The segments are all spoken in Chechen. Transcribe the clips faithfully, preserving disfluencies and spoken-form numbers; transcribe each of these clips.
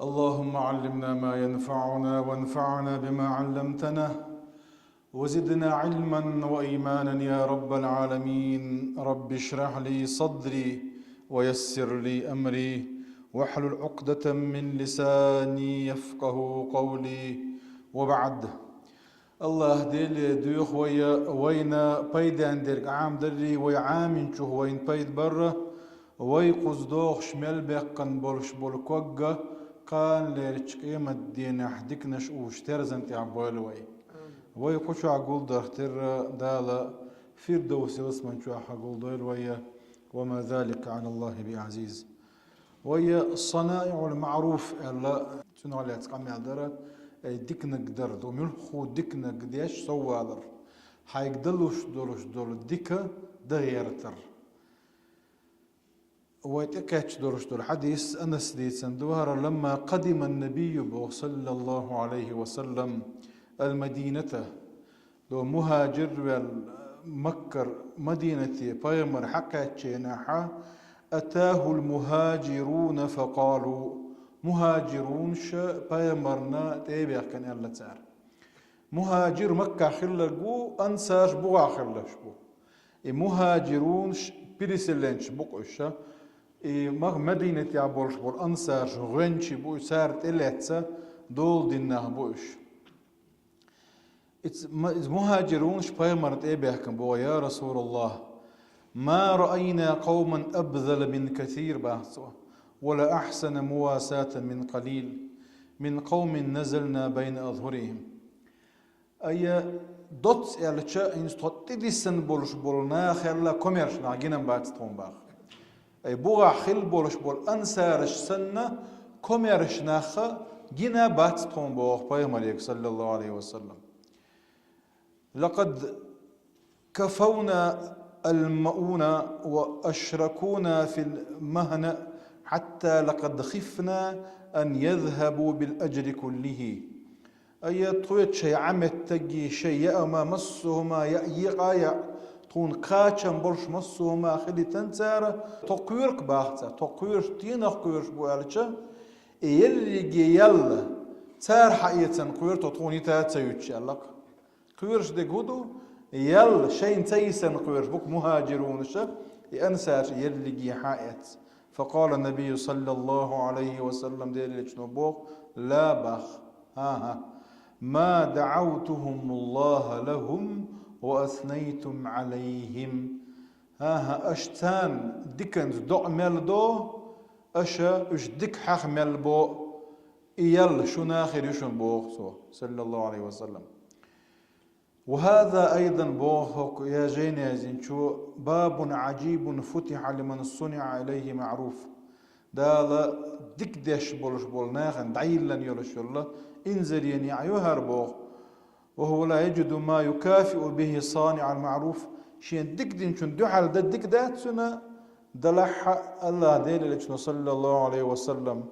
اللهم علمنا ما ينفعنا وانفعنا بما علمتنا وزدنا علما وإيمانا يا رب العالمين. رب اشرح لي صدري ويسر لي أمري واحلل عقدة من لساني يفقه قولي. وبعد. АллахӀ Деле доьху вай, вайна пайден дерг Ӏамадаррий, вай Ӏаминчух вайна пайда барра, вай кхуза догӀуш мел баьккхина болуш болу ког а кханалерчу къематдийнахь диканаш уьш терзан тӀехь бойла вай. Вай кху чохь гулдарх терра Дала Фирдовс ялсамани чохь гулдойла вай. وما ذلك على الله بعزيز. Вай صنائع المعروف аьлла, цунах лаьцна къамел дара, ай диканиг дар ду, муьлхха диканиг деш соввалар, хьайга далуш долуш долу дика дан гӀертар. Вай тӀекхаьчна долуш долу хьадис Анас дийцина ду, хӀара: لما قدم النبي, боху, صلى الله عليه وسلم المدينة, до мухӀажир ваьлла Маккара Мадинате пайхамар хьакхаьчча хенахь, أتاه المهاجرون فقالوا, мухӀажирунаш пайхамарна тӀе а баьхкина аьлла цара. МухӀажир Маккахь хилларг ву, ансарш бухахь хилларш бу. И мухӀажирунаш переселенцы бу-кх уьш, и Мах-, Мадинатехь болуш болу ансарш гӀоьнчий бу, и цара тӀелаьцна дола дина нах бу уьш. Иза ма-, иза мухӀажирунаш пайхамарна тӀе а баьхкина боху: يا رسول الله، ما رأينا قوما أبذل من كثير, баха цо, ولا أحسن مواساة من قليل، من قوم نزلنا بين أظهرهم. Айя, доцца аьлча, хӀинца тхо тӀедиссина болуш болу нахал комаьрша нах гина бац тхуна, баха. Ай бухахь хилла болуш болу ансараш санна, комаьрша нах гина бац тхуна, боху пайхамаре, صلى الله عليه وسلم. لقد كفونا المؤونة وأشركونا في المهنة حتى لقد خفنا أن يذهبوا بالأجر كله. Айя, тхоьца шайн Ӏаметтаги, шайн яа ма массо а хӀума яа, екъа а яа, тхуна кхачам болуш массо а хӀума хилийтина цара, тхо кхоьру-кх, баха цара, тхо кхоьруш, стенах кхоьруш бу аьлча, и ерриге ял цара хьаэцна кхоьру тхо, тхуна йита а ца юьтуш, аьлла-кх. Кхоьруш дерг хӀун ду? Ял шайна ца йисна кхоьруш бу-кх мухӀажирунаш, и ансарш ерриге хьаэцна. فقال النبي صلى الله عليه وسلم, Делан Элчано боху: لا, баха, хӀан-хӀа, ما دعوتم الله لهم وأثنيتم عليهم. ХӀан-хӀа, аша царна диканца доӀа мел до, аша уьш дика хьаха мел бо, и ял шуна хир ю шуна, боху цо, صلى الله عليه وسلم. وهذا أيضا, боху хӀокху я жайна яздинчо, باب عجيب فتح لمن صنع إليه معروف. Дала дика деш болуш болу нахана дӀайиллина йолуш йолу инзаре неӀ ю хӀара, боху. وهو لا يجد ما يكافئ به صانع المعروف. Шена дика динчунна дуьхьал дан дика дац цуьнан, делахь а АллахӀ Делан Элчано, صلى الله عليه وسلم,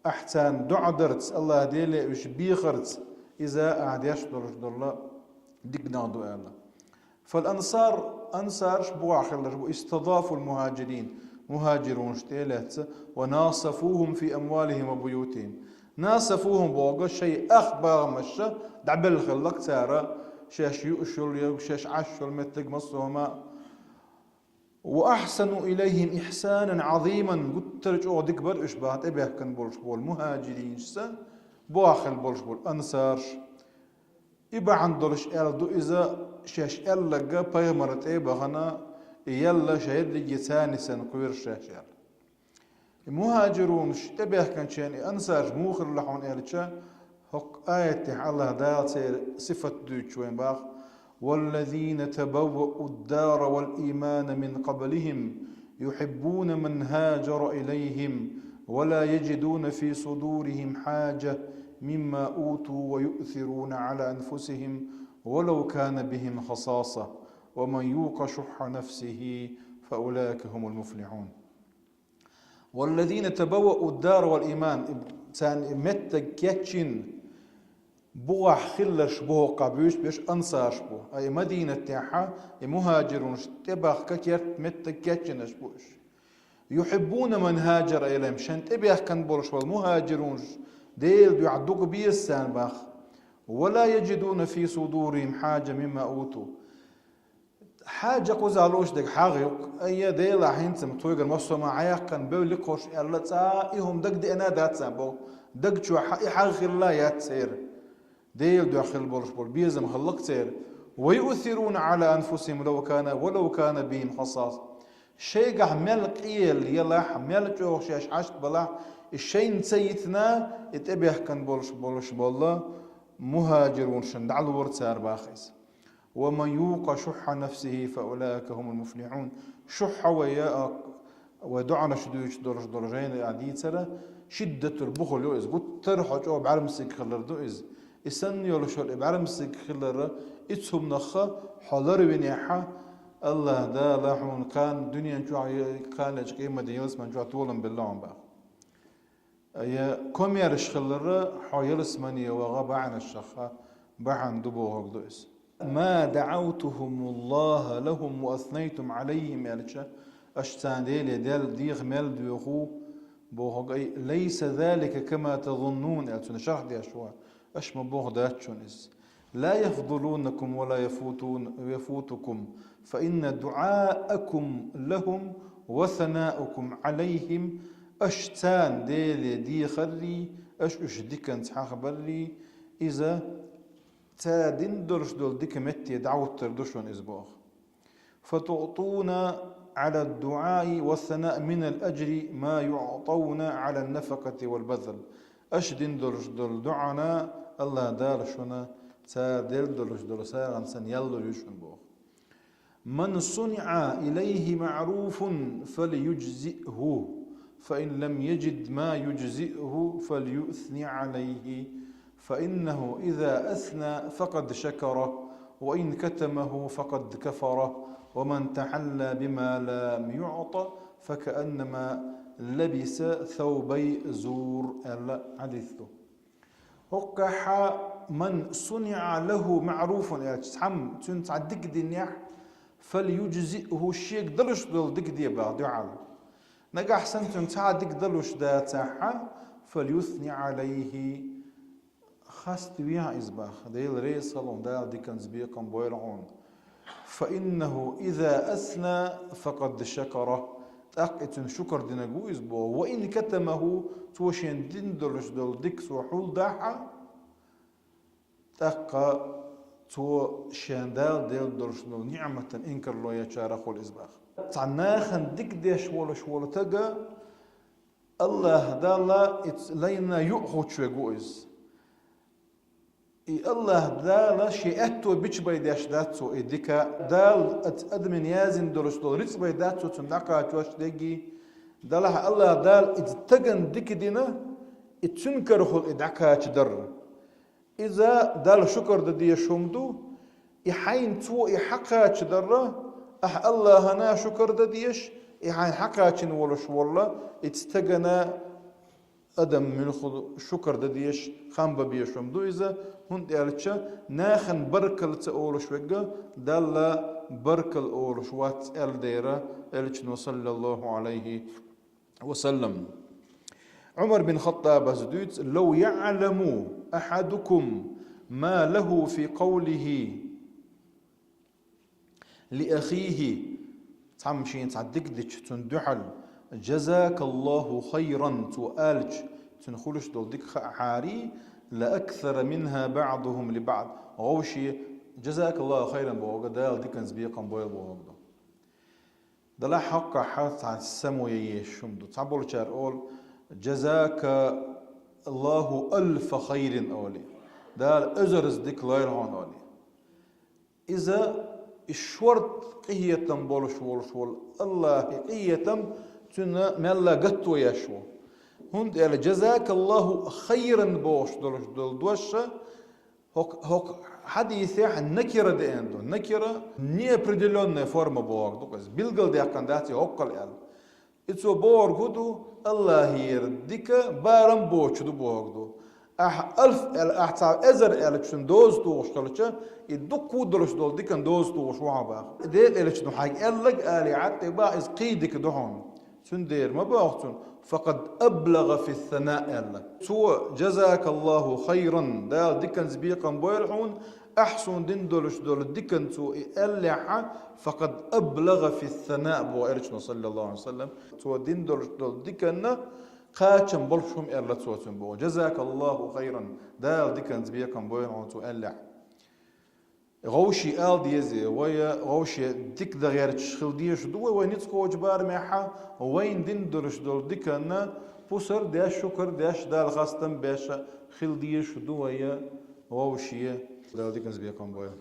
ахь царна доӀа дарца, АллахӀ Деле уьш бехарца, иза ахь деш долуш долу диканах ду аьлла. فالأنصار, ансарш бухахь хилларш бу, استضافوا المهاجرين, мухӀажирунаш тӀе а лаьцна, وناصفوهم في أموالهم وبيوتهم. ناصفوهم бохург шайн ах багӀамаш дӀабелла хилла-кх цара, шаьш юуш йолу ерг, шаьш Ӏаш йолу меттиг, массо а хӀума. وأحسنوا إليهم إحسانا عظيما, гуттар а чӀогӀа дика бара уьш, баха, тӀебаьхкина болуш болу мухӀажиринашца, бухахь хилла болуш болу ансарш. И бахьана долуш аьлла ду иза, шаьш аьлларг пайхамарна тӀе а бахана, и ял шайн ерриге царна йисна кхоьру шаьш аьлла. И мухӀажирунаш тӀебаьхкинчарна и ансарш муха хилла хьуна аьлча, хӀокху аятехь АллахӀ Дала церан сифат дуьйцуш вайна баха: والذين تبوأوا الدار والإيمان من قبلهم يحبون من هاجر إليهم ولا يجدون في صدورهم حاجة مما أوتوا ويؤثرون على أنفسهم ولو كان بهم خصاصة ومن يوق شح نفسه فأولئك هم المفلحون. والذين تبوأوا الدار والإيمان, царна и меттиг кечйина, бухахь хилларш бу хӀокхахь буьйцуш берш ансарш бу. Ай Мадинатехь и мухӀажирунаш тӀебахка керта меттиг кечйинарш бу уьш. يحبون من هاجر إليهم, шайн тӀебаьхкина болуш болу мухӀажирунаш Делан дуьхьа дукха беза царна боху. ولا يجدون في صدورهم حاجة مما أوتوا. Хьаьжа кхузахь лууш дерг хьагӀ ю-кх, айя, Делахь хӀинца-м тхоьгара массо а ма хьаяккхина, бевлла кхош аьлла цкъа а, и хӀума дагадеана а дац царна боху, даг чу хьа-, и хьагӀ хилла яц церан. Делан дуьхьа хила болуш болу безам хилла-кх церан. ويؤثرون على أنفسهم لو كان، ولو كان بهم خصاصة. Шайгахь мел къелла елахь, мел чӀогӀа шаьш хьашт балахь, и шайна ца йитина, и тӀебаьхкина болуш, болуш болу мухӀажирунашна дӀалора цара боху иза. ومن يوق شح نفسه فأولئك هم المفلحون. Шухьа вай, а, вай доӀанаш дуьйцуш долуш долу жайна а дийцара, шиддатул бухл ю иза, гуттар а хьо чӀогӀа бӀаьрмсиг хилар ду иза. И санна йолуш йолу и бӀаьрмсиг хилар, и цу хӀуманах хьо ларвинехь, АллахӀ Дала хьуна кхана дуьнен чохь, кхана ялсамани чохь толам белла хьуна боху. Я комаьрша хилар, хьо ялсамане ваха бахьанашха бахьана ду бохург ду иза. ما دعوتم الله لهم وأثنيتم عليهم аьлча, аша царна Деле дел дийха мел доьху бохург, ай, ليس ذلك كما تظنون аьлла, цуьнан шарх деш ву, аша ма боху дац шуна иза. لا يفضلونكم ولا يفوتون، يفوتكم، فإن دعاءكم لهم وثناؤكم عليهم، аша царна Деле дехаррий, аша уьш диканца хьахабаррий, иза цара дина долуш долу дика метте дӀахӀуттур ду шуна иза боху. فتعطون على الدعاء والثناء من الأجر ما يعطون على النفقة والبذل. Аша дина долуш долу доӀана АллахӀ Дала шуна цара делла долуш долу сагӀан санна ял лур ю шуна боху. من صنع إليه معروف فليجزئه، فإن لم يجد ما يجزئه فليثن عليه، فإنه إذا أثنى فقد شكر، وإن كتمه فقد كفر، ومن تحلى بما لم يعط فكأنما لبس ثوبي زور. Аьлла хьадис ду. ХӀокхахь من صنع له معروف аьлча, цхьамма цуьнан цхьа дика динехь, فليجزئه, шега далуш долу дика де боху дуьхьал. Нагахь санна цуьнан цхьа а дика далуш дацахь, فليثن عليه, хаставехьа иза боху, Дела реза хуьлда хьуна, Дала диканца бекхам бойла хьуна. فإنه إذا أثنى فقد شكر. ТӀаккха и цуьнан шукар динарг ву иза боху. وإن كتمه, цо шена дина долуш долу дика цо хьулдахь, тӀаккха цо шен Дала делла долуш долу ниӀматан инкарло ечарах хуьлу иза боху. Цхьа нахана дика деш волуш волу стага АллахӀ Дала и ц-, лайна юкъахуьттуш верг ву иза. И АллахӀ Дала шен аьтто бича бай деш дац цо и дика. Дала оцу адамна яздина долуш долу рицкъ бай дац цо цунна дӀакхачош дерриге. Делахь АллахӀ Дала иза стагана дика дина, и цуьнан карахула и дӀакхачадар. Иза Далла шукар дан дезаш хӀума ду, и хьайна цо и хьакхачадар, ахь АллахӀана шукар дан дезаш, и хьайна хьакхачийна волуш волу и стагана адам муьлхха шукар дан дезаш, хам бан безаш хӀума ду иза, хӀунда аьлча нахана баркалла ца олуш верг Далла баркалла олуш вац аьлла дера Элчано, саллаллахӀу Ӏалайхи ва саллам. Ӏумар бин Хаттабас дуьйцу: لو يعلم أحدكم ما له في قوله لأخيه, цхьамма шена цхьа дика дича цунна дуьхьал, جزاك الله خيرا, цо аьлча, цуьнан хуьлуш долу дика хаахьарий, لأكثر منها بعضهم لبعض. Вовше جزاك الله خيرا бохург Дала диканца бекхам бойла бохург ду. Делахь хӀокхахь цхьа само ян езаш хӀума ду. Цхьаболчара олу: جزاك الله ألف خير олий. Дала эзарза дика лойла хьуна олий. Иза и шорта къинхетам болуш волуш волу АллахӀан къинхетам цуьнан мелла гатто еш ву. ХӀунда аьлча جزاك الله خيرا бохуш долуш долу дош хӀокху, хӀокху хьадисехь накира деана ду. Накира неопределённая форма бохург ду-кх иза. Билгалдаьккхина дац и хӀоккхул аьлла. И цо бохург хӀун ду? АллахӀера дика барам боцуш ду бохург ду. Ахь алф аьлла, ахь цхьа эзар аьлла, цуьнан доза тухуш хилча, и дуккха а долуш долу дикан доза тухуш ву хьо боху. Делан Элчано хьайга аьлларг алий Ӏад тӀе боху, иза кхин дика ду хьуна. Цундела ма боху цунна: «Факъад аблагъа фи ссана», аьлла. Цо: «Джазакаллаху хайран, Дала диканца бекхам бойла хьуна, ахь суна дина долуш долу диканца», и аьллехьа, «факъад аблагъа фи ссана», боху Элчано, саллаллаху алейхи ва саллям. Цо дина долуш долу диканна кхачам болуш хӀума аьлла цо цуьнга боху. «Джазакаллаху хайран, Дала диканца бекхам бойла хьуна», цо аьллехьа. Вовшийн ала деза вай, вовшийн дика дан гӀерташ хила дезаш ду вай, вай ницкъ кхочу барамехьа, вайна дина долуш долу диканна пусар деш, шукар деш, Далла хастам беш хила дезаш ду вай вовшийн. Дала диканца бекхам бойла.